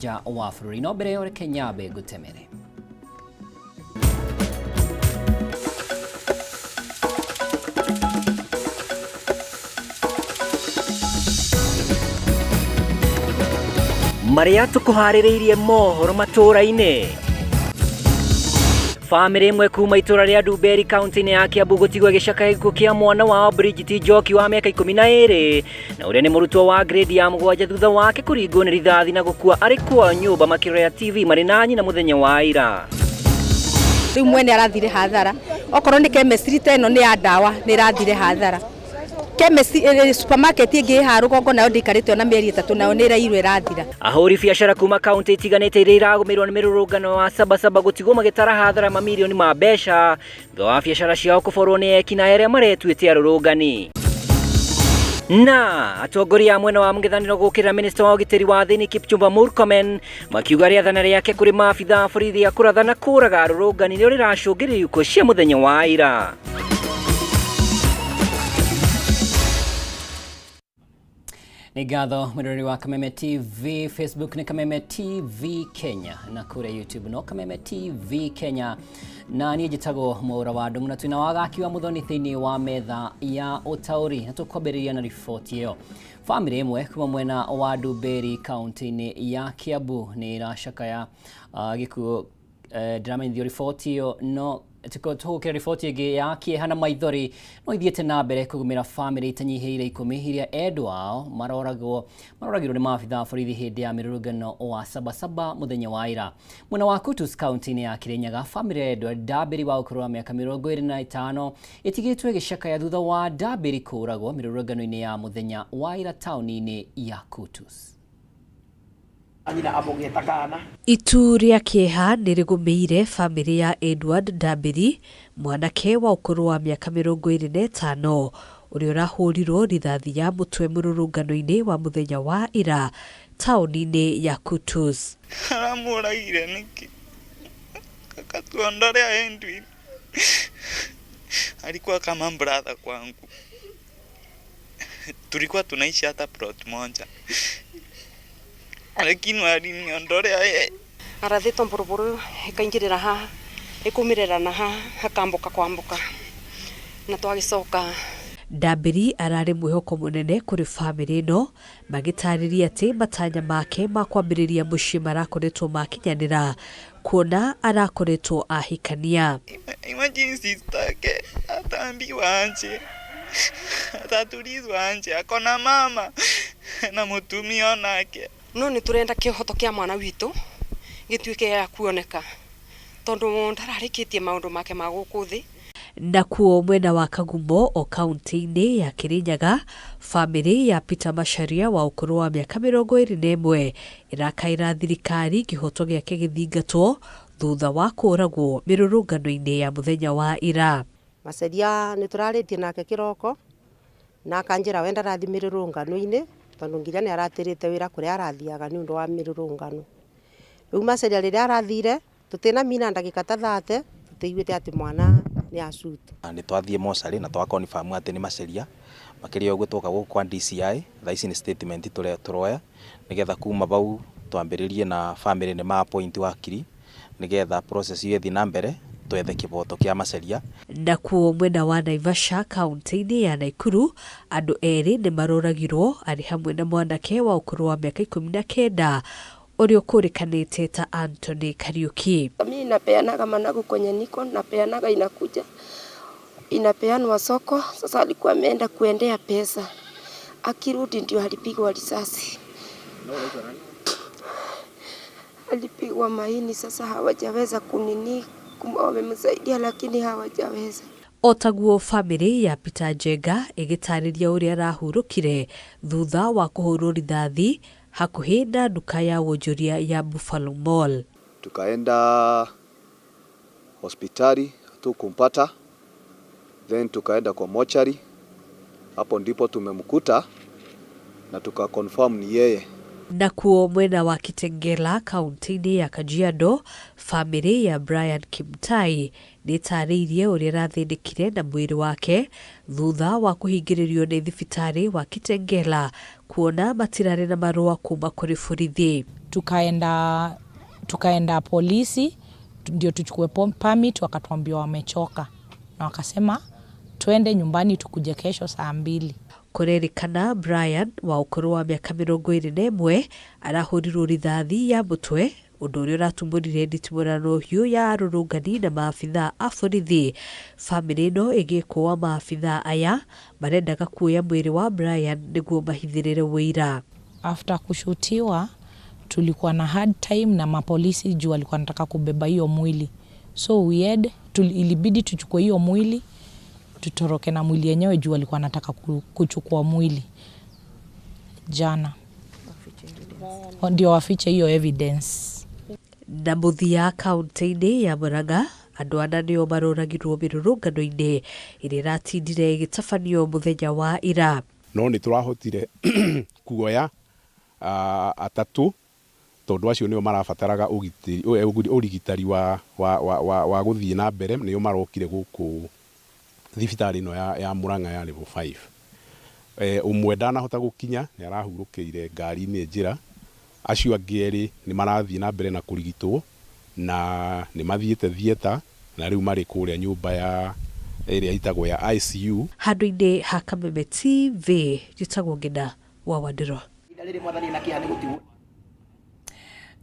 Nja wa bũrũri. No mbere ĩyo reke nyambe ngũtemere. Marĩa tũkũharĩrĩirie mohoro matũũra-inĩ. Bamĩrĩ ĩmwe kuma itũra rĩa Ndumberi kaunti-inĩ ya Kiambu gũtigwo ĩgĩcakaya gĩkuũ kĩa mwana wao Bridget Njoki wa mĩaka 12 na ũrĩa nĩ mũrutwo wa grade ya 7 thutha wake kũringwo nĩ rithathi na gũkua arĩ kwao nyũmba makĩrorera TV marĩ na nyina mũthenya wa ira. Rĩu mwene arathire hathara, okorwo nĩ chemistry ta ĩno nĩ ya ndawa nĩ ĩrathire hathara. Chemistry, supermarket ĩngĩ ĩ haha rũgongo nayo ndĩikarĩte ona mĩeri 3 nayo nĩ ĩrairwo ĩrathira. Ahũri biacara kuma kaunti itiganĩte iria iragũmĩrwo nĩ mĩrũrũngano wa Sabasaba gũtigwo magĩtara hathara mamirioni ma mbeca thutha wa biacara ciao kũborwo nĩ ekinaĩ arĩa maretuĩte arũrũngani. Na atongoria a mwena wa mũng'ethanĩro gũkĩrĩra minista wa ũgitĩri wa thĩinĩ Kipchumba Murkomen makiuga rĩathana rĩake kũrĩ maabitha a borithi a kũratha na kũraga arũrũngani nĩrĩo rĩracũngĩrĩria ikuũ cia mũthenya wa ira. Nĩ ngatho mwĩroreri wa Kameme TV, Facebook nĩ Kameme TV Kenya na kũrĩa YouTube no Kameme TV Kenya, na niĩ njĩtagwo Mwaũra wa Ndung'u na twĩna wagaki wa Mũthoni thĩinĩ wa metha ya ũtaũri, na tũkwambĩrĩria na riboti ĩyo. Bamĩrĩ ĩmwe kuma mwena wa Ndumberi kaunti-inĩ ya Kiambu nĩ ĩracakaya gĩkuũ. Ndĩramenyithio riboti ĩyo no tũgũkĩra riboti ĩngĩ ya kĩeha na maithori no ithiĩte na mbere kũgũmĩra bamĩrĩ itanyihĩire 10 iria endwa ao maroragwo maroragirwo nĩ maabitha a borithi hĩndĩ ya mĩrũrũngano wa Sabasaba mũthenya wa ira. Mwena wa Kutus kaunti-inĩ ya Kirinyaga, bamĩrĩ ya Edward Ndambĩri wa ũkũrũ wa mĩaka 25 ĩtigĩtwo ĩgĩcakaya thutha wa Ndambĩri kũũragwo mĩrũrũngano-inĩ ya mũthenya wa ira taũni-inĩ ya Kutus. Itu rĩa kĩeha nĩ rĩgũmĩire bamĩrĩ ya Edward Ndambĩri, mwanake wa ũkũrũ wa mĩaka 25, ũrĩa ũrahũrirwo rithathi ya mũtwe mũrũrũngano-inĩ wa mũthenya wa ira taũni-inĩ ya Kutus. Aramũragire nĩkĩ? Akatuondolea Edwin. Alikuwa kama brother kwangu. Tulikuwa tunaishi hata plot moja. Lakini waliniondolea yeye. Arathĩtwo mbũrũbũrũ ĩkaingĩrĩra haha, ĩkumĩrĩra na haha, akamboka kwamboka na twagĩcoka. Ndambĩri ararĩ mwĩhoko mũnene kũrĩ bamĩrĩ ĩno, magĩtarĩria atĩ matanya make ma kwambĩrĩria mũciĩ marakoretwo makinyanĩra kuona arakoretwo ahikania. Imagine sister yake ataambiwa aje, atatulizwa aje, akona mama na mutumia onake. No nĩ tũrenda kĩhoto kĩa mwana witũ gĩtuĩke gĩa kuoneka tondũ ndararĩkĩtie maũndũ make ma gũkũ thĩ. Nakuo mwena wa Kagumo o kaunti-inĩ ya Kirinyaga, bamĩrĩ ya Peter Macharia wa ũkũrũ wa mĩaka 21 ĩrakaĩra thirikari kĩhoto gĩake gĩthingatwo thutha wa kũragwo mĩrũrũngano-inĩ ya mũthenya wa ira. Macharia nĩ tũrarĩtie nake kĩroko na akanjĩra we ndarathi mĩrũrũngano-inĩ tondũ nginya nĩ aratĩrĩte wĩra kũrĩa arathiaga nĩ ũndũ wa mĩrũrũngano. Rĩu Macharia rĩrĩa arathire tũtinamina ndagĩka ta 30 tũtiguĩte atĩ mwana nĩ acutwo. Nĩ twathiĩ mocarĩ na twa confirm atĩ nĩ Macharia. Makĩria ũguo twoka gũkũ kwa DCI, thaa ici nĩ statement tũroya nĩgetha kuma bau twambĩrĩrie na family nĩ ma appoint wakiri nĩgetha process ĩyo ĩthiĩ na mbere twethe kĩboto kĩa Macharia. Nakuo mwena wa Naivasha kaunti-inĩ ya Naikuru, andũ erĩ nĩ maroragirwo arĩ hamwe na mwanake wa ũkũrũ wa mĩaka 19 ũrĩa ũkũrĩkanĩte ta Anthony Kariuki. Mimi napeanaga managu kwenye niko, napeanaga inakuja, inapeanwa soko. Sasa alikuwa ameenda kuendea pesa, akirudi ndio alipigwa risasi, alipigwa maini. Sasa hawajaweza kunini, wamemsaidia lakini hawajaweza. O taguo bamĩrĩ ya Peter Njenga ĩgĩtarĩria ũrĩa arahurũkire thutha wa kũhũrwo rithathi hakuhĩ na nduka ya wonjoria ya Buffalo Mall. Tukaenda hospitali hatukumpata, then tukaenda kwa mochari, hapo ndipo tumemkuta na tuka confirm ni yeye. Nakuo mwena wa Kitengela kaunti-inĩ ya Kajiado, famĩlĩ ya Brian Kimtai nĩ ĩtaarĩirie ũrĩa ĩrathĩnĩkire na mwĩrĩ wake thutha wa kũhingĩrĩrio nĩ thibitarĩ wa Kitengela kuona matirarĩ na marũa kuma kũrĩ borithi. Tukaenda polisi ndio tuchukue permit, wakatuambia wamechoka na wakasema twende nyumbani tukuje kesho saa 2. Kũrerĩkana Brian wa ũkũrũ wa mĩaka 21 arahũrirwo rithathi ya mũtwe, ũndũ ũrĩa ũratumũrire nditimũrano hiũ ya arũrũngani na maabithaa a borithi. Bamĩrĩ ĩno ĩgĩkũa maabithaa aya marendaga kuoya mwĩrĩ wa Brian nĩguo mahithĩrĩre ũira. After kushutiwa tulikuwa na hard time na mapolisi juu walikuwa wanataka kubeba hiyo mwili, so ilibidi tuchukue hiyo mwili tutoroke na mwili yenyewe juu walikuwa wanataka kuchukua mwili jana ndio wafiche hiyo evidence. Na mũthia kaunti-inĩ ya Murang'a, andũ ana nĩo maroragirwo mĩrũrũngano-inĩ ĩrĩa ĩratindire ĩgĩtabanio mũthenya wa ira. No nĩ tũrahotire kuoya atatũ tondũ acio nĩo marabataraga ũrigitari wa gũthiĩ na mbere, nĩo marokire gũkũ thibitarĩ ĩno ya Murang'a ya level 5. Ũmwe ndanahota gũkinya, nĩ arahurũkĩire ngari-inĩ njĩra. Acio angĩ erĩ nĩ marathiĩ na mbere na kũrigitwo na nĩ mathiĩte theatre na rĩu marĩ kũrĩa nyũmba ya ĩrĩa ĩtagwo ya ICU. Handũ-inĩ ha Kameme TV, njĩtagwo Ngina wa Wandĩro.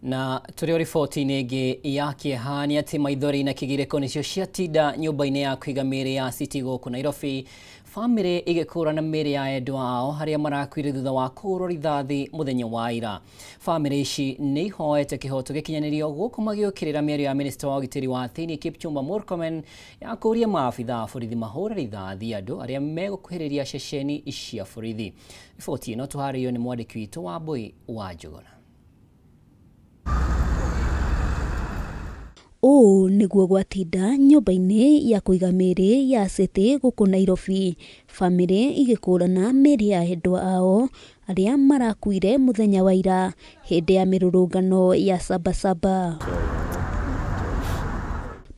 Na tũrĩ o riboti-inĩ ĩngĩ ya kĩeha nĩ atĩ maithori na kĩgirĩko nĩcio ciatinda nyũmba-inĩ ya kũiga mĩĩrĩ ya City gũkũ Nairobi, bamĩrĩ igĩkũrana mĩĩrĩ ya endwa ao harĩa marakuire thutha wa kũhũrwo rithathi mũthenya wa ira. Bamĩrĩ ici nĩ ihoete kĩhoto gĩkinyanĩrio gũkũ magĩũkĩrĩra mĩario ya minista wa ũgitĩri wa thĩinĩ Kipchumba Murkomen ya kũũria maabitha a borithi mahũre rithathi andũ arĩa megũkuhĩrĩria ceceni cia borithi. Riboti ĩno tũharĩirio nĩ mwandĩki witũ Wambui wa Njũgũna. Ũũ nĩguo gwatinda nyũmba-inĩ ya kũiga mĩĩrĩ ya City gũkũ Nairobi, bamĩrĩ igĩkũrana mĩĩrĩ ya endwa ao arĩa marakuire mũthenya wa ira hĩndĩ ya mĩrũrũngano ya Sabasaba.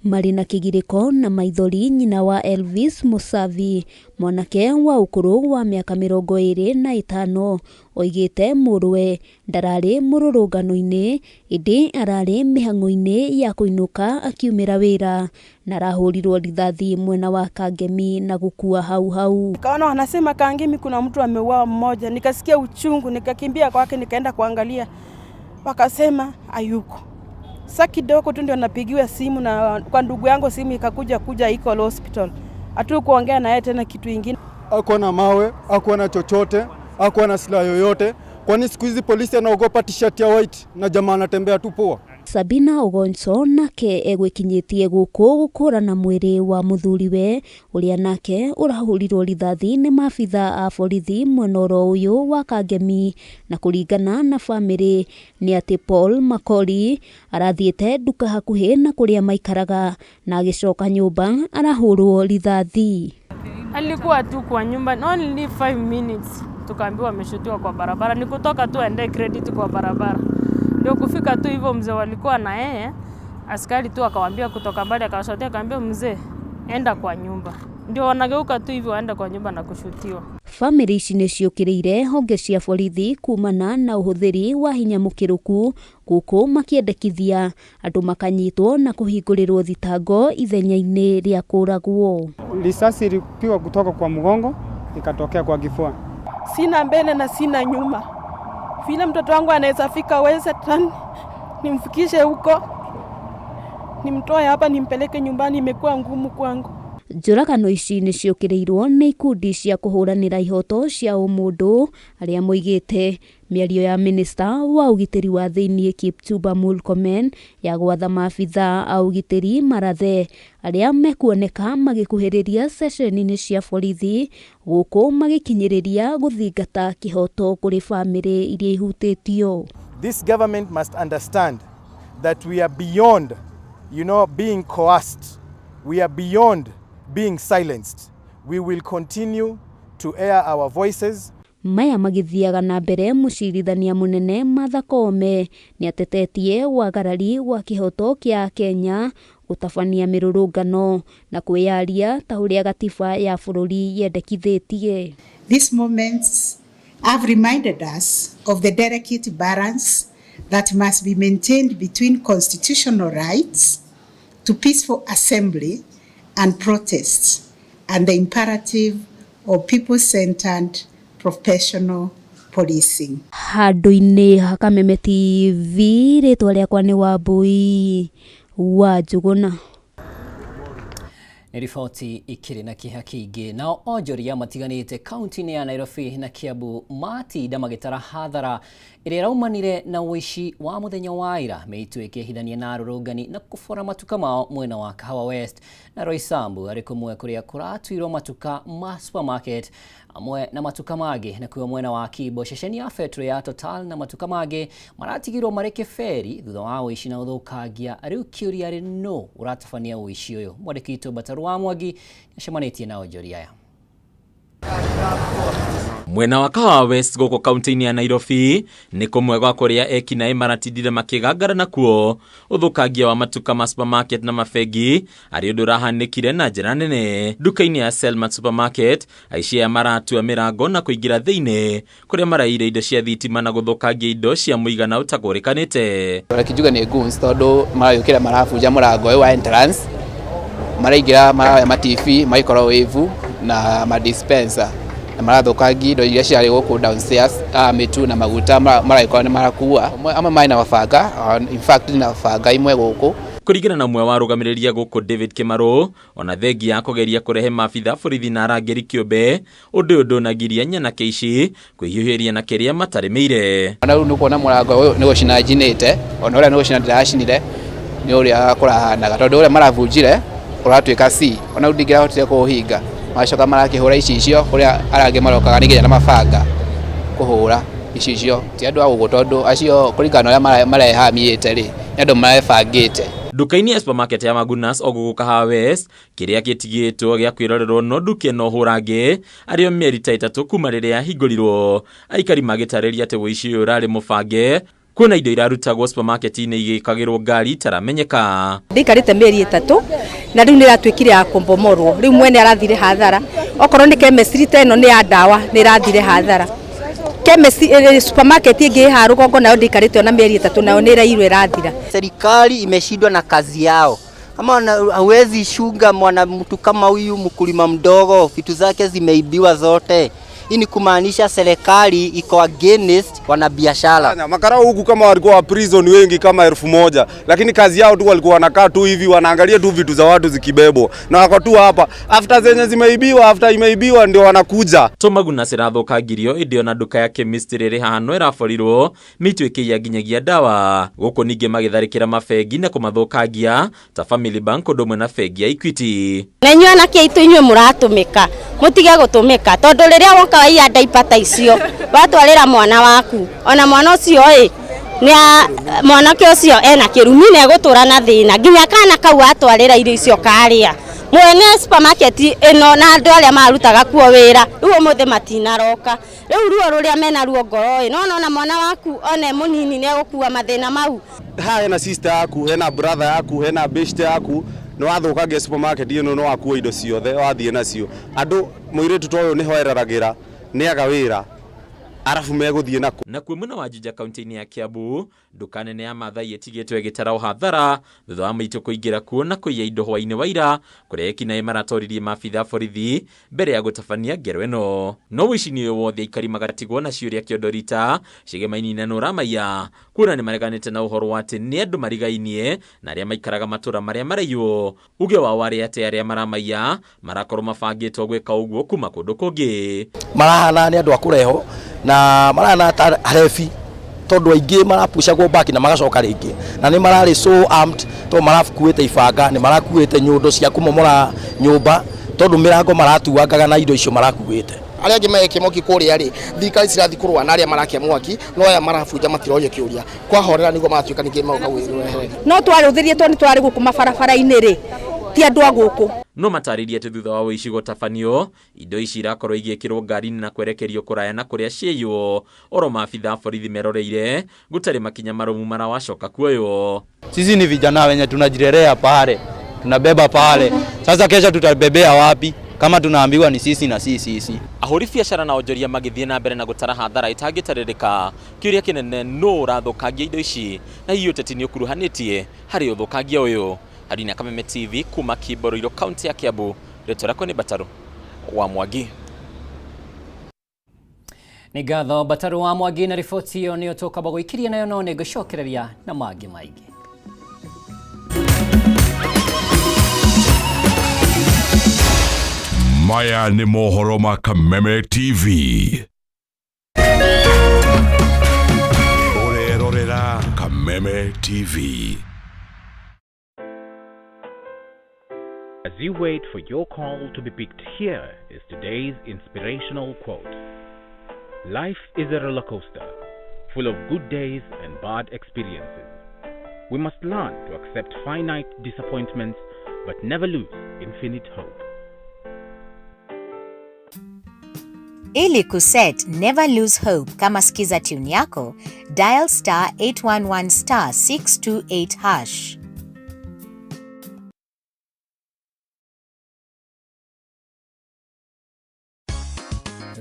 Marĩ na kĩgirĩko na maithori, nyina wa Elvis Musavi, mwanake wa ũkũrũ wa mĩaka 25, oigĩte mũrũwe ndararĩ mũrũrũngano-inĩ ĩndĩ ararĩ mĩhang'o-inĩ ya kũinũka akiumĩra wĩra na arahũrirwo rithathi mwena wa Kangemi na gũkua hau hau. Nikaona wanasema Kangemi kuna mtu ameuawa mmoja, nikasikia uchungu, nikakimbia kwake, nikaenda kuangalia, wakasema hayuko. Sasa kidogo tu ndio napigiwa simu na kwa ndugu yangu, simu ikakuja kuja iko hospital. Hatukuongea na yeye tena kitu ingine. Hakuwa na mawe, hakuwa na chochote, hakuwa na silaha yoyote. Kwani siku hizi polisi anaogopa t-shirt ya white na jamaa anatembea tu poa? Sabina Ogonso nake egwĩkinyĩtie gũkũ gũkũrana mwĩrĩ wa mũthuriwe ũrĩa nake ũrahũrirwo rithathi nĩ maabitha a borithi mwena oro ũyũ wa Kangemi, na kũringana na bamĩrĩ nĩ atĩ Paul Makori arathiĩte nduka hakuhĩ na kũrĩa maikaraga na agĩcoka nyũmba arahũrwo rithathi. Alikuwa tu kwa nyumba only 5 minutes, tukaambiwa ameshutiwa kwa barabara. Ni kutoka tu aende credit kwa barabara, ndio kufika tu hivyo, mzee walikuwa na yeye, askari tu akawaambia kutoka mbali, akawashutia, akaambia mzee enda kwa nyumba, ndio wanageuka tu hivyo waenda kwa nyumba na kushutiwa. Bamĩrĩ ici nĩ ciũkĩrĩire honge cia borithi kumana na ũhũthĩri wa hinya mũkĩrũku gũkũ makĩendekithia andũ makanyitwo na kũhingũrĩrwo thitango ithenya-inĩ rĩa kũragwo. Risasi ilipigwa kutoka kwa mgongo ikatokea kwa kifua. Sina mbele na sina nyuma, vile mtoto wangu anaweza fika Western, nimfikishe huko, nimtoe hapa nimpeleke nyumbani, imekuwa ngumu kwangu. Njũragano ici nĩ ciũkĩrĩirwo nĩ ikundi cia kũhũranĩra ihoto cia ũmũndũ arĩa moigĩte mĩario ya minista wa ũgitĩri wa thĩinĩ Kipchumba Murkomen ya gwatha maabitha a ũgitĩri marathe arĩa mekuoneka magĩkuhĩrĩria ceceni-inĩ cia borithi gũkũ magĩkinyĩrĩria gũthingata kĩhoto kũrĩ bamĩrĩ iria ihutĩtio. This government must understand that we are beyond being coerced. We are beyond being silenced. We will continue to air our voices. Maya magĩthiaga na mbere, mũcirithania mũnene Martha Koome nĩatetetie wagarari wa kĩhoto kĩa Akenya gũtabania mĩrũrũngano na kwĩyaria ta ũrĩa gatiba ya bũrũri yendekithĩtie. These moments have reminded us of the delicate balance that must be maintained between constitutional rights to peaceful assembly and protests and the imperative of people-centered professional policing. Handũ-inĩ ha Kameme TV, rĩtwa rĩakwa nĩ Wambui wa Njũgũna. Nĩ riboti ikĩrĩ na kĩeha kĩingĩ. Nao onjoria matiganĩte kaunti-inĩ ya Nairobi na Kiambu matinda magĩtara hathara ĩrĩa ĩraumanire na ũici wa mũthenya wa ira, mĩitũ ĩkĩhithania na arũrũngani na kũbora matuka mao mwena wa Kahawa West na Roysambu arĩ kũmwe kũrĩa kũratuirwo matuka ma supermarket amwe na matuka mangĩ. Nakuo mwena wa Kimbo, ceceni ya betro ya Total na matuka mangĩ maratigirwo marĩ kĩberi thutha wa ũici na ũthũkangia. Rĩu kĩũria rĩ, no ũratabania ũici ũyũ? Mwandĩki witũ Mbataru wa Mwangi nĩacemanĩtie na onjoria aya. Mwena wa Kahawa West gũkũ kaunti-inĩ ya Nairobi nĩ kũmwe gwa kũrĩa ekinaĩ maratindire makĩgangara nakuo ũthũkangia wa matuka ma supermarket na mabengi arĩ ũndũ ũrahanĩkire na njĩra nene. Nduka-inĩ ya Selmart Supermarket, aici aya maratua mĩrango na kũingĩra thĩinĩ kũrĩa maraiyire indo cia thitima na gũthũkangia indo cia mũigana ũtagũrĩkanĩte. Reke njuge nĩ goons, tondũ maragĩũkĩra marabunja mũrango ũyũ wa entrance, maraingĩra maroya ma TV, microwave na ma dispenser, na marathũkangia indo iria ciarĩ gũkũ downstairs, mĩtu na maguta maragĩkorwo nĩ marakua. Amwe marĩ na mabanga, in fact na banga imwe gũkũ. Kũringana na ũmwe wa arũgamĩrĩri a gũkũ David Kĩmarũ, ona thengia ya kũgeria kũrehe maabitha borithi na arangĩri kĩũmbe, ũndũ ũyũ ndũnagiria nyanake ici kwĩhiũhĩria na kĩrĩa matarĩmĩire. Ona rĩu nĩ ũkuona mũrango ũyũ nĩ gũcina njinĩte, ona ũrĩa nĩ gũcina ndĩracinire nĩ ũrĩa kũrahanaga, tondũ ũrĩa marabunjire ũratuĩka C, ona rĩu ndingĩrahotire kũũhinga. Magacoka marakĩhũra icicio kũrĩa arĩa angĩ marokaga nginya na mabanga kũhũra icicio. Ti andũ a gũkũ, tondũ acio kũringana na ũrĩa marehamĩte rĩ, nĩ andũ marebangĩte. Nduka-inĩ ya supermarket ya Magunas o gũkũ Kahawa West, kĩrĩa gĩtigĩtwo gĩa kwĩrorerwo no nduka ĩno hũrange arĩo mĩeri ta 3 kuma rĩrĩa yahingũrirwo. Aikari magĩtarĩria atĩ ũici ũyũ ũrarĩ mũbange, kuona indo irarutagwo supermarket-inĩ igĩkagĩrwo ngari itaramenyeka. Ndĩikarĩte mĩeri 3 na rĩu nĩratuĩkire ya kũmbomorwo. Rĩu mwene arathire hathara. Okorwo nĩ chemistry ta ĩno nĩ ya ndawa, nĩrathire hathara. Chemistry, supermarket ĩngĩ ĩ haha rũgongo nayo ndĩikarĩte ona mĩeri 3 nayo nĩĩrairwo ĩrathira. Serikali imeshindwa na kazi yao. Kama hauwezi shunga mwana mtu kama huyu mkulima mdogo, vitu zake zimeibiwa zote. Hii ni kumaanisha serikali iko against wanabiashara. Makarao huku kama walikuwa wa prison wengi kama 1000, lakini kazi yao tu walikuwa wanakaa tu hivi wanaangalia tu vitu za watu zikibebwa. Na wako tu hapa after zenye zimeibiwa, after imeibiwa ndio wanakuja. Tomaguna cirathũkangirio ĩndĩ ona nduka ya chemistry ĩrĩ haha no ĩraborirwo mĩtũ ĩkĩiya nginyagia ndawa. Gũkũ ningĩ magĩtharĩkĩra mabengi na kũmathũkangia ta Family Bank ũndũ ũmwe na bengi ya Equity. Na inyuĩ anake aitũ inyuĩ mũratũmĩka, mũtige gũtũmĩka tondũ rĩrĩa woka waiya ndaipa ta icio watwarĩra mwana waku, ona mwana ũcio ĩ nĩ mwanake ũcio ena kĩrumi na egũtũra na thĩna nginya kana kau watwarĩra irio icio karĩa. Mwene supermarket ĩno na andũ arĩa marutaga kuo wĩra rĩu ũmũthĩ matinaroka. Rĩu ruo rũrĩa mena ruo ngoro ĩ, no nona mwana waku one mũnini nĩ egũkua mathĩna mau. Haha hena sister yaku, hena brother yaku, hena best yaku, nĩ wathũkangia supermarket ĩno, nĩ wakua indo ciothe wathiĩ nacio. Andũ mũirĩtu ta ũyũ nĩho eraragĩra, nĩaga wĩra, arabu megũthiĩ nakũ. Nakuo mwena wa Juja kaunti-inĩ ya Kiambu, nduka nene ya Maathai ĩtigĩtwo ĩgĩtara hathara thutha wa maitũ kũingĩra kuo na kũiya indo hwaĩ-inĩ wa ira, kũrĩa ekinaĩ maratoririe maabitha a borithi mbere ya gũtabania ngero ĩno. No ũici-inĩ ũyũ wothe aikari magatigwo na ciũria kĩondo rita ciĩgemaini na nũramaiya, kuona nĩ mareganĩte na ũhoro wa atĩ nĩ andũ marigainie na arĩa maikaraga matũra marĩa maraiywo. Uge wao warĩ atĩ arĩa maramaiya marakorwo mabangĩtwo gwĩka ũguo kuma kũndũ kũngĩ. Marahana nĩ andũ a kũrehwo na marahana ta arebi, tondũ aingĩ marapucagwo back na magacoka rĩngĩ, na nĩ mararĩ so armed tondũ marakuĩte ibanga, nĩ marakuĩte nyũndo cia kũmomora nyũmba, tondũ mĩrango maratuangaga na indo icio marakuĩte. Arĩa angĩ marekia mwaki kũrĩa rĩ, thirikari cirathiĩ kũrũa na arĩa marakia mwaki, no aya marabunja matirorio kĩũria. Kwahorera nĩguo maratuĩka ningĩ magoka gwĩrehere. No twarũthĩrie tondũ nĩ twarĩ gũkũ mabarabara-inĩ rĩ, ti andũ a gũkũ. No matarĩrie atĩ thutha wa ũici gũtabanio indo ici irakorwo igĩkĩrwo ngari-inĩ na kwerekerio kũraya na kũrĩa ciaiywo oro maabitha a borithi meroreire gũtarĩ makinya marũmu marawacoka kuoywo. Sisi ni vijana wenye tunajirelea pale, tunabeba pale. Sasa kesho tutabebea wapi kama tunaambiwa ni sisi na si sisi? Ahũri biacara na onjoria magĩthiĩ na mbere na gũtara hathara ĩtangĩtarĩrĩka. Kĩũria kĩnene nũ ũrathũkangia indo ici na hihi ũteti nĩ ũkuruhanĩtie harĩ ũthũkangia ũyũ? Harina Kameme TV kuma Kiborillo kaunti ya Kiambu, rĩtwa rĩakwa nĩ Bataru wa Mwangi. Nĩ ngatho Bataru wa Mwangi na riboti ĩyo nĩyo tũkamba gũikiria nayo, no nĩ ngũcokereria na mangĩ maingĩ. Maya nĩ mohoro ma Kameme TV. Ũrerorera Kameme TV. As you wait for your call to be picked, here is today's inspirational quote. Life is a roller coaster, full of good days and bad experiences. We must learn to accept finite disappointments, but never lose infinite hope. Ili kuset Never Lose Hope kama skiza tune yako, dial star 811 star 628 hash.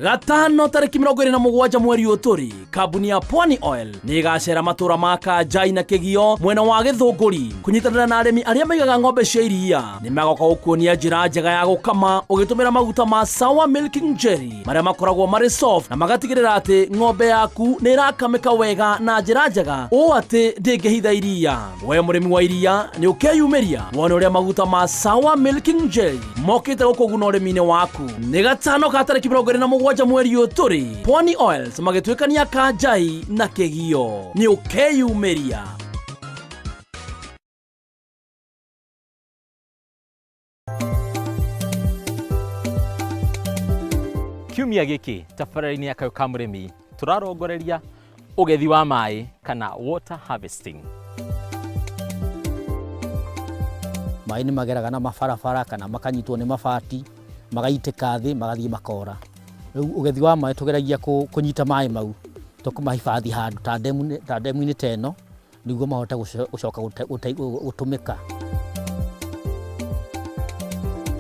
Gatano tarĩki 27 mweri ũyũ tũrĩ, kambuni ya Pwani Oil nĩ ĩgacera matũra ma Kanjai na Kĩgio mwena wa Gĩthũngũri kũnyitanĩra na arĩmi arĩa maigaga ng'ombe cia iria. Nĩ magoka gũkuonia njĩra njega ya gũkama ũgĩtũmĩra maguta ma Sour Milking Jelly marĩa makoragwo marĩ soft na magatigĩrĩra atĩ ng'ombe yaku nĩ ĩrakamĩka wega na njĩra njega ũũ atĩ ndĩngĩhitha iria. We mũrĩmi wa iria nĩ ũkeyumĩria wone ũrĩa maguta ma Sour Milking Jelly mokĩte gũkũguna ũrĩmi-inĩ waku. Nĩ gatano ka tarĩki 27 mweri ũyũ tũrĩ, Pwani Oils magĩtuĩkania Kanjai na Kĩgio. Nĩ ũkeyumĩria. Kiumia gĩkĩ tabarĩra-inĩ ya Kayũ ka Mũrĩmi tũrarongoreria ũgethi wa maĩ kana water harvesting. Maĩ nĩ mageraga na mabarabara kana makanyitwo nĩ mabati magaitĩka thĩ magathiĩ makora. Rĩu ũgethi wa maĩ tũgeragia kũnyita maĩ mau tũkũmahibathi handũ ta ndemu-inĩ ta ĩno nĩguo mahote gũcoka gũtũmĩka.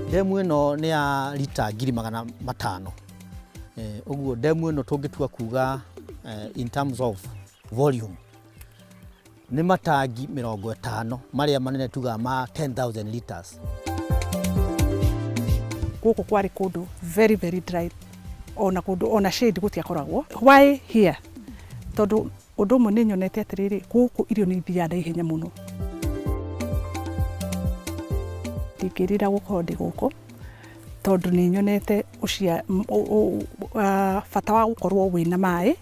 Ndemu ĩno nĩ ya rita 500,000. Ũguo ndemu ĩno tũngĩtua kuga in terms of volume nĩ matangi 50 marĩa manene tugaga ma 10,000 liters. Gũkũ kwarĩ kũndũ very very dry, ona kũndũ ona shade gũtiakoragwo. Why here? Tondũ ũndũ ũmwe nĩ nyonete atĩrĩrĩ, gũkũ irio nĩ ithiaga na ihenya mũno. Ndingĩrira gũkorwo ndĩ gũkũ tondũ nĩ nyonete bata wa gũkorwo wĩna maĩ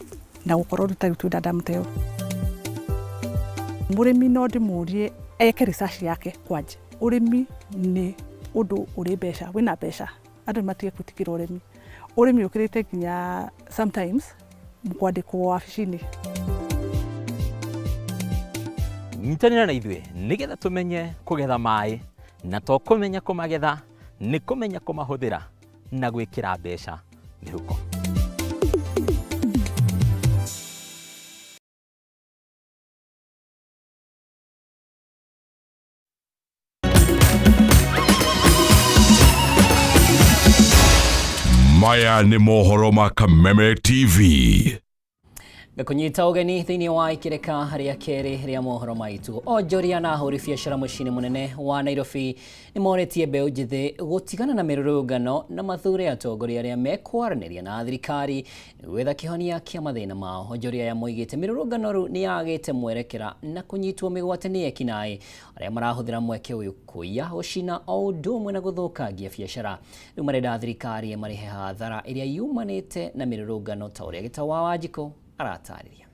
na gũkorwo rĩu ta rĩu twĩna damu ta ĩyo. Mũrĩmi no ndĩmũrie eke research yake kwanja. Ũrĩmi nĩ ũndũ ũrĩ mbeca, wĩna mbeca, andũ nĩ matige gwĩtigĩra ũrĩmi. Ũrĩmi ũkĩrĩte nginya sometimes kwandĩkwo wabici-inĩ. Nyitanĩra na ithuĩ nĩgetha tũmenye kũgetha maĩ na to kũmenya kũmagetha, nĩ kũmenya kũmahũthĩra na gwĩkĩra mbeca mĩhuko. Maya nĩ mohoro ma Kameme TV. Ngakũnyita ũgeni thĩinĩ wa ikĩrĩka rĩa kerĩ rĩa mohoro maitũ. Onjoria na ahũri biacara mũciĩ-inĩ mũnene wa Nairobi nĩ morĩtie mbeũ njĩthĩ gũtigana na mĩrũrũngano na mathure atongoria arĩa mekwaranĩria na thirikari gwetha kĩhonia kĩa mathĩna mao. Onjoria aya moigĩte mĩrũrũngano rĩu nĩ yagĩte mwerekera na kũnyitwo mĩgwate nĩ ekinaĩ arĩa marahũthĩra mweke ũyũ kũiya, gũcina o ũndũ ũmwe na gũthũkangia biacara. Rĩu marenda thirikari ĩmarĩhe hathara ĩrĩa yumanĩte na mĩrũrũngano ta ũrĩa Gĩtau wa Wanjikũ aratarĩria.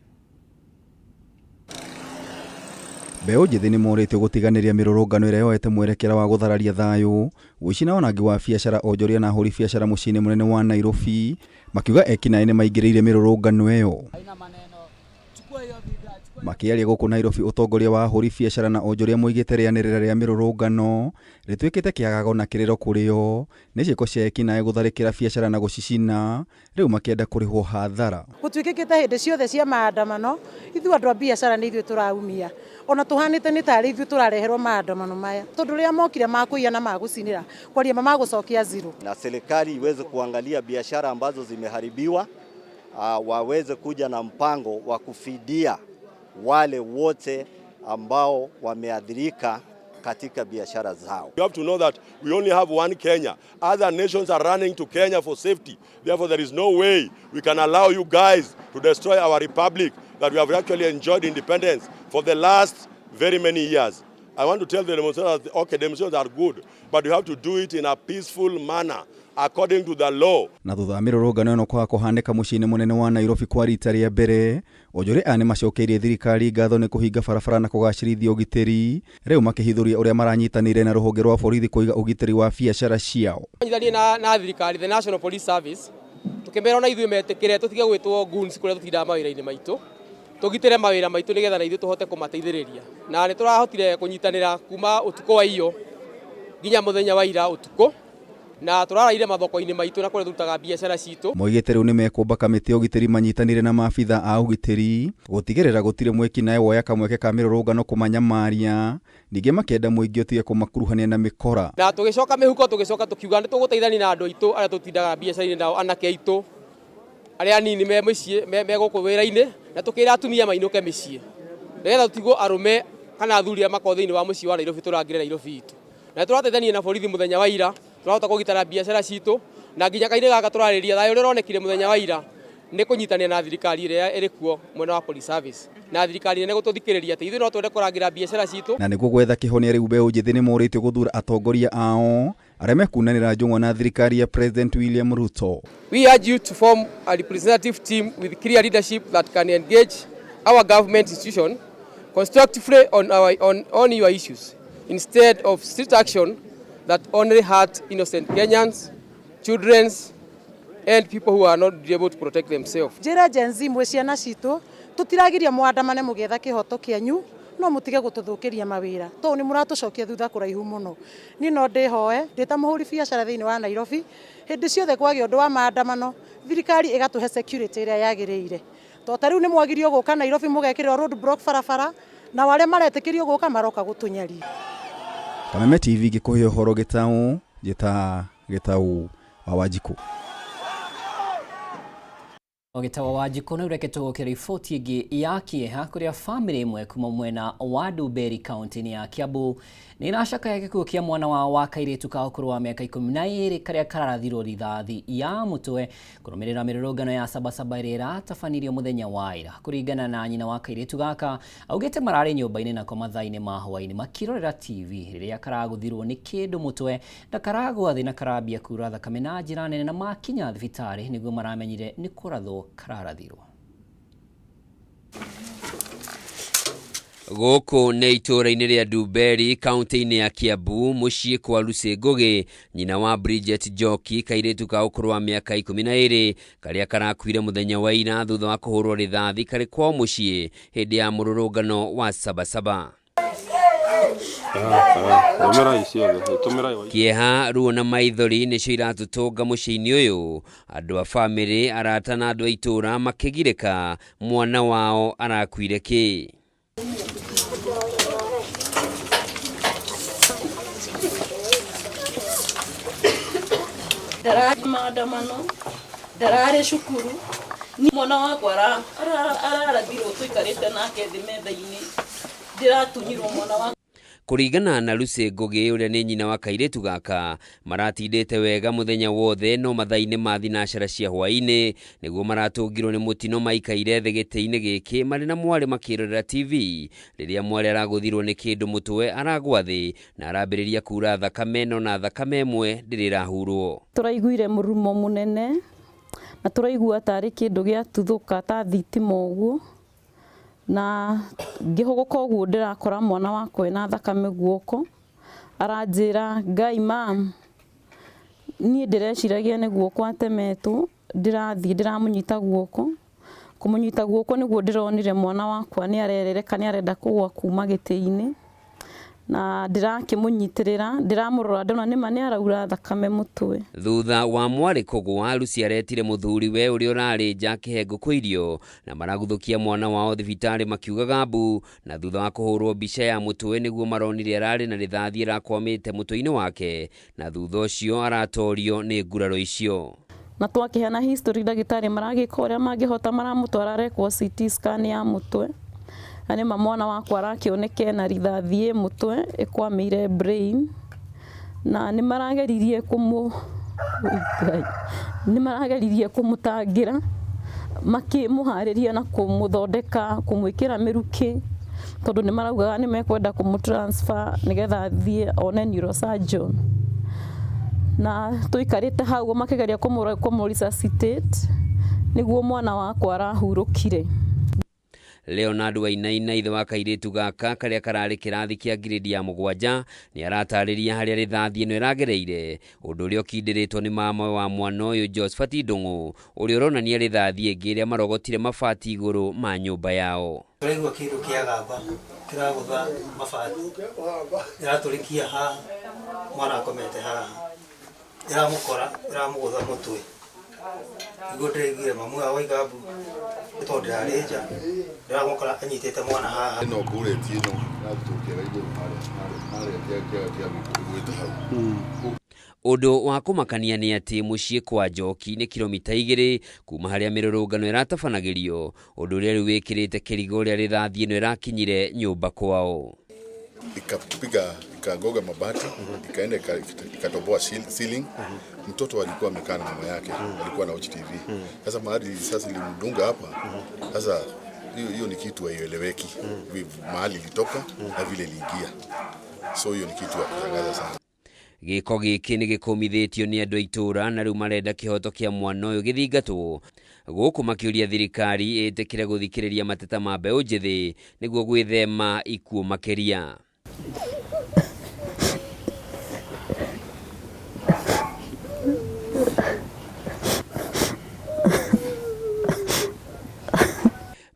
Mbeũ njĩthĩ nĩ morĩtio gũtiganĩria mĩrũrũngano ĩrĩa yoete mwerekera wa gũthararia thayũ, ũici na wanangi wa biacara. Onjoria na ahũri biacara mũciĩ-inĩ mũnene wa Nairobi makiuga ekinaĩ nĩ maingĩrĩire mĩrũrũngano ĩyo. Makĩaria gũkũ Nairobi, ũtongoria wa ahũri biacara na onjoria moigĩte rĩanĩrĩra rĩa mĩrũrũngano rĩtuĩkĩte kĩagago na kĩrĩro kũrĩ o nĩ ciĩko cia ekinaĩ gũtharĩkĩra biacara na gũcicina, rĩu makĩenda kũrĩhwo hathara. Gũtuĩkĩkĩte hĩndĩ ciothe cia maandamano ithuĩ andũ a biacara nĩ ithuĩ tũraumia ona tũhanĩte nĩ tarĩ ithuĩ tũrareherwo maandamano maya tondũ rĩrĩa mokire makũiya na magũcinĩra kwaria ma magũcokia zero. Na serikali iweze kuangalia biashara ambazo zimeharibiwa, waweze kuja na mpango wa kufidia wale wote ambao wameathirika katika biashara zao. You have to know that we only have one Kenya. Other nations are running to Kenya for safety. Therefore, there is no way we can allow you guys to destroy our republic that we have actually enjoyed independence for the last very many years. I want to tell the demonstrators, okay, demonstrations are good, but you have to do it in a peaceful manner according to the law. Na thutha wa mĩrũrũngano ĩno kwaga kũhanĩka mũciĩ-inĩ mũnene wa Nairobi kwa rita rĩa mbere, onjoria aya nĩmacokeirie thirikari ngatho nĩ kũhinga barabara na kũgacĩrithia ũgitĩri, rĩu makĩhithũria ũrĩa maranyitanĩire na rũhonge rwa borithi kũiga ũgitĩri wa biacara ciao. Nyitanie na thirikari, the National Police Service, tukĩmera ona ithuĩ metĩkĩre tũtige gwĩtwo goons kũrĩa tũtindaga mawĩra-inĩ maitũ, tũgitĩre mawĩra maitũ nĩgetha na ithuĩ tũhote kũmateithĩrĩria. Na nĩ tũrahotire kũnyitanĩra kuma ũtukũ wa iyo nginya mũthenya wa ira ũtukũ, na tũraraire mathoko-inĩ maitũ na kũrĩa tũrutaga biacara citũ. Moigĩte rĩu nĩmekũmba kamĩtĩ ya ũgitĩri manyitanĩire na maabitha a ũgitĩri gũtigĩrĩra gũtirĩ mwĩkinaĩ woya kamweke ka mĩrũrũngano kũmanyamaria, ningĩ makĩenda mũingĩ ũtige kũmakuruhania na mĩkora. Na tũgĩcoka mĩhuko, tũgĩcoka tũkiuga nĩ tũgũteithania na andũ aitũ arĩa tũtindaga biacara-inĩ nao, anake aitũ arĩa anini me mĩciĩ, me gũkũ wĩra-inĩ, na tũkĩra atumia mainũke mĩciĩ nĩgetha tũtigwo arũme kana athuri arĩa makoragwo thĩinĩ wa mũciĩ wa Nairobi tũrangĩre Nairobi itũ. Na tũrateithania na borithi mũthenya wa ira, tũrahota kũgitĩra biacara citũ, na nginya kahinda gaka tũrarĩria thayũ ũrĩa ũronekire mũthenya wa ira nĩ kũnyitanĩra na thirikari ĩrĩa ĩrĩ kuo mwena wa police service, na thirikari nene gũtũthikĩrĩria atĩ ithuĩ no twende kũrangĩra biacara citũ. Na nĩguo gwetha kĩhonia rĩu mbeũ njĩthĩ nĩ morĩtio gũthura atongoria ao arĩa mekunanĩra njũng'wa na thirikari ya President William Ruto. We urge you to form a representative team with clear leadership that can engage our government institution constructively on your issues instead of street action that only hurt innocent Kenyans, children, and people who are not able to protect themselves. Njĩra Gen Z mwĩ ciana citũ tũtiragiria mwandamane mũgĩetha kĩhoto kĩanyu, no mũtige gũtũthũkĩria mawĩra tondũ nĩ mũratũcokia thutha kũraihu mũno. Niĩ no ndĩhoe ndĩ ta mũhũri biacara thĩinĩ wa Nairobi, hĩndĩ ciothe kwagĩa ũndũ wa maandamano thirikari ĩgatũhe security ĩrĩa yagĩrĩire. To ta rĩu nĩ mwagirio gũka Nairobi mũgekĩrĩrwo road block barabara, na arĩa maretĩkĩrio gũka maroka gũtũnyaria. Kameme TV gĩkũhe ũhoro gĩtaũ, njĩta gĩtaũ wa Wanjikũ. Ogitawa Wanjikũ nĩ ũreke tũgũke riboti ĩngĩ ya kĩeha kũrĩa bamĩrĩ ĩmwe kuma mwena wa Ndumberi kaunti-inĩ ya Kiambu nĩ ĩracakaya gĩkuũ kĩa mwana wao wa kairĩtu ka ũkũrũ wa mĩaka 12 karĩa kararathirwo rithathi ya mũtwe kũrũmĩrĩra mĩrũrũngano ya Sabasaba ĩrĩa ĩratabanirio mũthenya wa ira. Kũringana na nyina wa kairĩtu gaka, augĩte mararĩ nyũmba-inĩ nako mathaa-inĩ ma hwaĩ-inĩ makĩrorera TV rĩrĩa karagũthirwo nĩ kĩndũ mũtwe na karagwa thĩ na karambia kura thakame na njĩra nene, na makinya thibitarĩ nĩguo maramenyire nĩ kũrathwo kararathirwo. Gũkũ nĩ itũũra-inĩ rĩa Ndumberi kaunti-inĩ ya Kiambu mũciĩ kwa Lucy Ngũgĩ, nyina wa Bridget Njoki, kairĩtu ka ũkũrũ wa mĩaka 12 karĩa karakuire mũthenya wa ira thutha wa kũhũrwo rithathi karĩ kwao mũciĩ hĩndĩ ya mũrũrũngano wa Sabasaba. Kĩeha, ruo na maithori nĩcio iratũtũnga mũciĩ-inĩ ũyũ, andũ a bamĩrĩ, arata na andũ a itũũra makĩgirĩka mwana wao arakuire kĩ. Ndararĩ maandamano, ndararĩ cukuru, ni mwana wakwa ararathirwo tũikarĩte nake thĩ metha-inĩ, ndĩratunyirwo mwana wakwa. Kũringana na Lucy Ngũgĩ ũrĩa nĩ nyina wa kairĩtu gaka, maratindĩte wega mũthenya wothe no mathaa-inĩ ma thinacara cia hwaĩ-inĩ nĩguo maratũngirwo nĩ mũtino maikaire thĩ gĩtĩ-inĩ gĩkĩ marĩ na mwarĩ makĩrorera TV rĩrĩa mwarĩ aragũthirwo nĩ kĩndũ mũtwe aragwa thĩ na arambĩrĩria kura thakame no na thakame ĩmwe ndĩrĩ ĩrahurwo. Tũraiguire mũrumo mũnene na tũraigua tarĩ kĩndũ gĩatuthũka ta thitima ũguo, na ngĩhũgũka ũguo ndĩrakora mwana wakwa ena thakame guoko, aranjĩra Ngai mam, niĩ ndĩreciragia nĩ guoko atemetwo, ndĩrathiĩ ndĩramũnyita guoko, Kũmũnyita guoko nĩguo ndĩronire mwana wakwa nĩ arerereka nĩ arenda kũgwa kuma gĩtĩ-inĩ na ndĩrakĩmũnyitĩrĩra ndĩramũrora ndona nĩma nĩ araura thakame mũtwe. Thutha wa mwarĩ kũgwa, Lucy aretire mũthuriwe ũrĩa ũrarĩ nja akĩhe ngũkũ irio na maraguthũkia mwana wao thibitarĩ makiugaga mbu, na thutha wa kũhũrwo mbica ya mũtwe nĩguo maronire ararĩ na rithathi ĩrakwamĩte mũtwe-inĩ wake na thutha ũcio aratorio nĩ nguraro icio. Na twakĩheana history ndagĩtarĩ maragĩka ũrĩa mangĩhota maramũtwara arekwo CT scan ya mũtwe na nĩma mwana wakwa arakĩoneka ena rithathi ĩ mũtwe ĩkwamĩire brain na nĩ marageririe kũmũ Ngai, nĩ marageririe kũmũtangĩra makĩmũharĩria na kũmũthondeka kũmwĩkĩra mĩrukĩ tondũ nĩ maraugaga nĩ mekwenda kũmũ transfer nĩgetha athiĩ one neurosurgeon na tũikarĩte hau makĩgeria kũmũ resuscitate nĩguo mwana wakwa arahurũkire. Leonard Wainaina ithe wa kairĩtu gaka karĩa kararĩ kĩrathi kĩa ngirĩndi ya mũgwanja nĩ aratarĩria harĩa rithathi ĩno ĩragereire ũndũ ũrĩa ũkindĩrĩtwo nĩ mama wa mwana ũyũ Josephat Ndung'u ũrĩa ũronania rithathi ĩngĩ ĩrĩa marogotire mabati igũrũ ma nyũmba yao. Tũraigua kĩndũ kĩagamba kĩragũtha mabati ĩratũrĩkia haha mwana akomete haha ĩramũkora ĩramũgũtha mũtwe nĩguo ndĩraiguire mamu wao oiga mbu nĩ tondũ ndĩrarĩ nja ndĩramũkora anyitĩte mwana haha. Ĩno bullet ĩno ĩratũkĩra igũrũ harĩa harĩa kĩaga kĩa gĩkũyũ hau. Ũndũ wa kũmakania nĩ atĩ mũciĩ kwa Njoki nĩ kilomita 2 kuma harĩa mĩrũrũngano ĩratabanagĩrio, ũndũ ũrĩa rĩu wĩkĩrĩte kĩrigo ũrĩa rithathi ĩno ĩrakinyire nyũmba kwao. Ikapiga ikagonga mabati ikaenda ikatoboa ceiling. Mtoto alikuwa amekaa na mama yake, alikuwa na watch TV. Sasa mahali sasa ilimdunga hapa, sasa hiyo ni kitu haieleweki, mahali ilitoka na vile iliingia, so hiyo ni kitu ya kushangaza sana. Gĩko gĩkĩ nĩ gĩkũmithĩtio nĩ andũ a itũũra na rĩu marenda kĩhoto kĩa mwana ũyũ gĩthingatwo gũkũ makĩũria thirikari ĩtĩkĩre gũthikĩrĩria mateta ma mbeũ njĩthĩ nĩguo gwĩthema ikuũ makĩria.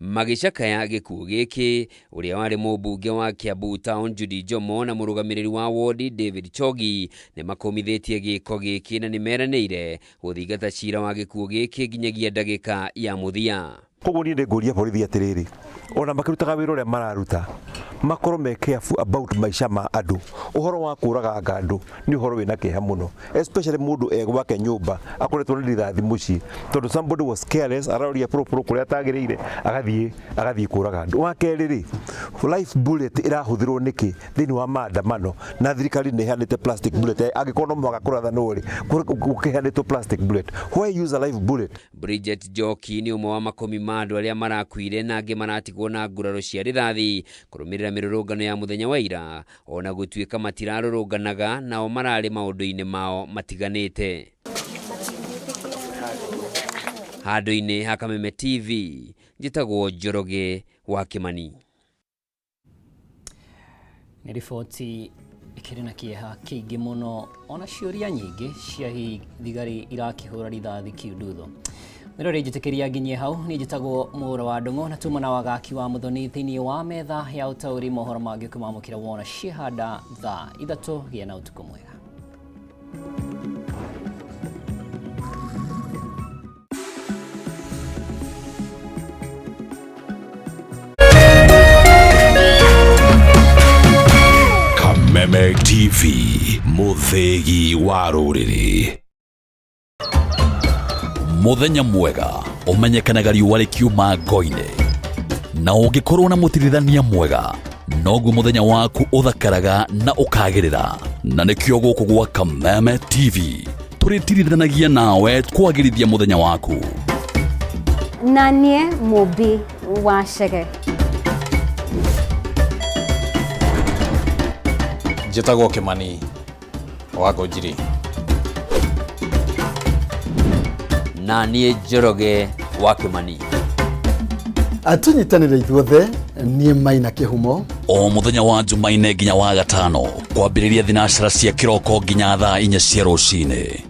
Magĩcakaya gĩkuũ gĩkĩ ũrĩa warĩ mũmbunge wa Kiambu Town Judy Njomo na mũrũgamĩrĩri wa wodi David Chogi nĩ makũmithĩtie gĩko gĩkĩ na nĩ meranĩire gũthingata cira wa gĩkuũ gĩkĩ nginyagia ndagĩka ya mũthia. Koguo niĩ nĩngũria borithi atĩrĩrĩ, ona makĩrutaga wĩra ũrĩa mararuta makorwo me careful about maica ma andũ. Ũhoro wa kũraganga andũ nĩ ũhoro wĩna kĩeha mũno, especially mũndũ e gwake nyũmba akoretwo nĩ rithathi mũciĩ, tondũ somebody was careless, araroria pũrũpũrũ kũrĩa atagĩrĩire, agathiĩ kũraga andũ. Wa kerĩ rĩ, life bullet ĩrahũthĩrwo nĩkĩ thĩinĩ wa maandamano na thirikari nĩ ĩheanĩte plastic bullet? Angĩkorwo no mũhaka kũrathanwo rĩ, gũkĩheanĩtwo plastic bullet, why use a live bullet? Bridget Njoki nĩ ũmwe wa makũmi ma andũ arĩa marakuire na angĩ maratigwo na nguraro cia rithathi kũrũmĩrĩra mĩrũrũngano ya mũthenya wa ira, ona gũtuĩka matirarũrũnganaga nao mararĩ maũndũ-inĩ mao matiganĩte. Handũ-inĩ ha Kameme TV, njĩtagwo Njoroge wa Kĩmani. Nĩ riboti ĩkĩrĩ na kĩeha kĩingĩ mũno ona ciũria nyingĩ cia hihi thigari irakĩhũra rithathi kiundutho. Mĩrore njĩtĩkĩria nginyie hau, niĩ njĩtagwo Mũra wa Ndung'u na tuma na wagaki wa Muthoni thĩinĩ wa metha ya ũtaũri mohoro mangĩ ũkĩmamũkĩra wona ciehanda thaa 3. Gĩa na ũtukũ mwega. Kameme TV, mũthĩgi wa rũrĩrĩ. Mũthenya mwega ũmenyekanaga riũa rĩkiuma ngo-inĩ, na ũngĩkorwo na mũtirithania mwega noguo mũthenya waku ũthakaraga na ũkagĩrĩra. Na nĩkĩo gũkũ gwa Kameme TV tũrĩtirithanagia nawe kwagĩrithia mũthenya waku. Na niĩ Mũmbi wa Chege. Njĩtagwo Kĩmani wa Ngũnjiri. Na niĩ Njoroge wa Kĩmani. Tũnyitanĩre ithuothe, niĩ Maina Kĩhumo. O mũthenya wa Jumaine nginya wa gatano kwambĩrĩria thinacara cia kĩroko nginya thaa 4 cia rũcinĩ.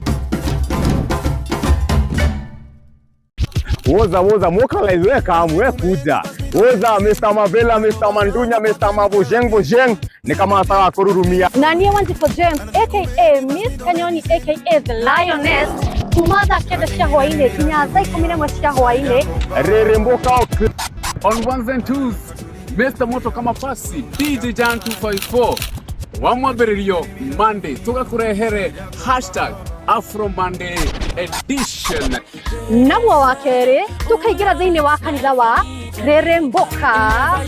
Woza woza mokalize we kamu we kuja. Woza Mr. Mavela, Mr. Mandunya, Mr. Mabojeng Bojeng ni kama sawa kururumia. Na niĩ Wanjikũ James aka Miss Kanyoni aka The Lioness kuma thaa 9 cia hwainĩ nginya thaa 11 cia hwainĩ. Rere mboka On ones and twos, Mr. Moto kama pasi DJ Jan 254 wa mwambĩrĩrio Monday tũgakũrehere hashtag Afro Monday edition. Naguo wa kerĩ tũkaingĩra thĩinĩ wa kanitha wa Rere Mboka.